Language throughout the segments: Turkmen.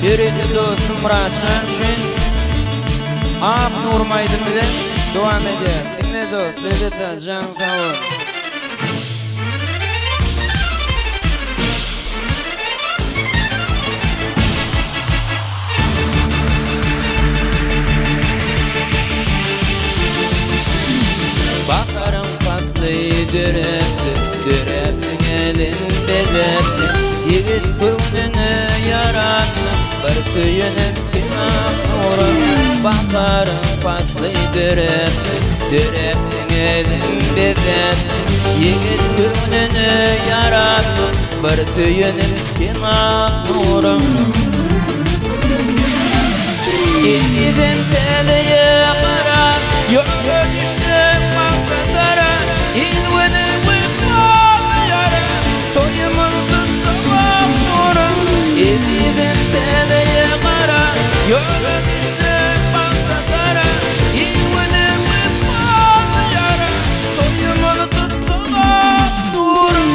Ýörite dostum Myratjan üçin Ak nurum aýdym bilen dowam edýär. Diňle dost, lezzet al, janyň sag bolsun. Baharyň pasly döräpdir, Döräpsiň älem bezäpsiň. Ýigit göwnüne ýarapsyň, Bir söýenim sen ak nurum. Baharyň pasly döräpdir, Döräpsiň älem bezäpsiň. Ýigit göwnüne ýarapsyň, Bir söýenim sen ak nurum. Ezizim täleýe gara, Ýola düşdüm maksatlara, Il-güni wepaly ýara, Toýumyz gutlamak nurum. Ezizim täleýe gara, Ýola düşdüm maksatlara, Il-güni wepaly ýara, Toýumyz gutlamak nurum.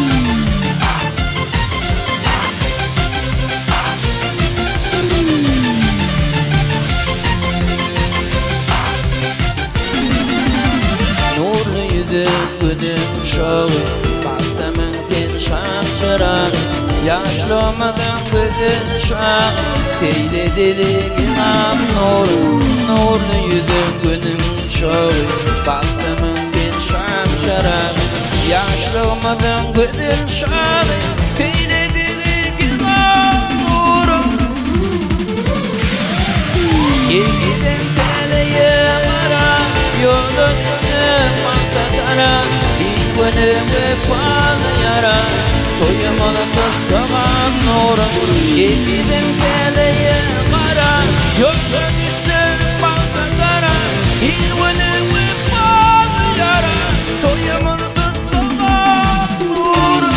Nurly ýüzüň Günüň çagy, Bagtymyň sen şam çyragy, Ýaşlygymyzyň gözel çagy, Seýle edeligim ak nury. Nurly ýüzüň Günüň çagy, Bagtymyň sen şam çyragy, Ýaşlygymyzyň gözel çagy, Seýle Eýgidem täleýe gara, Ýola düşdüm maksatara, Il-güne wepaly ýara, Toýumyzy tutsagam nurum. Eýgidem täleýe gara, Ýola düşdüm maksatara, Il-güne wepaly ýara, Toýumyzy tutsagam nurum.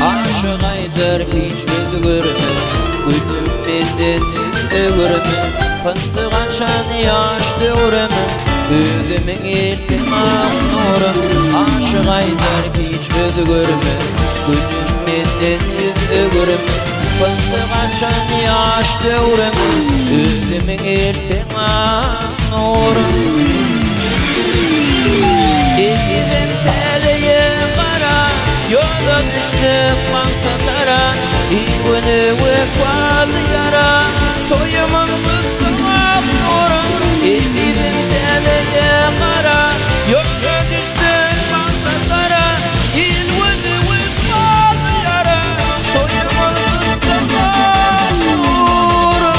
Aşyk aýdar hiç özgerme, Gülüm menden ýüz öwürme, Pyntyk açan ýaş döwrümiň, Özümiň eltim ak nurum. Aşyk aýdar hiç özgerme, Gülüm menden ýüz öwürme, Pyntyk açan ýaş döwrümiň, Özümiň eltim ak nurum. Ezizim täleýe gara, Ýola düşdük maksatlara, Il-güne wepaly ýara, Toýumyz gutlag nurum. Ezizim täleýe gara, Ýola düşdük maksatlara, Il-güne wepaly ýara, Toýumyz gutlag nurum.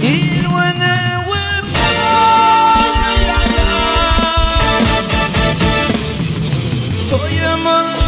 Il-güne wepaly ýara, Toýumyz.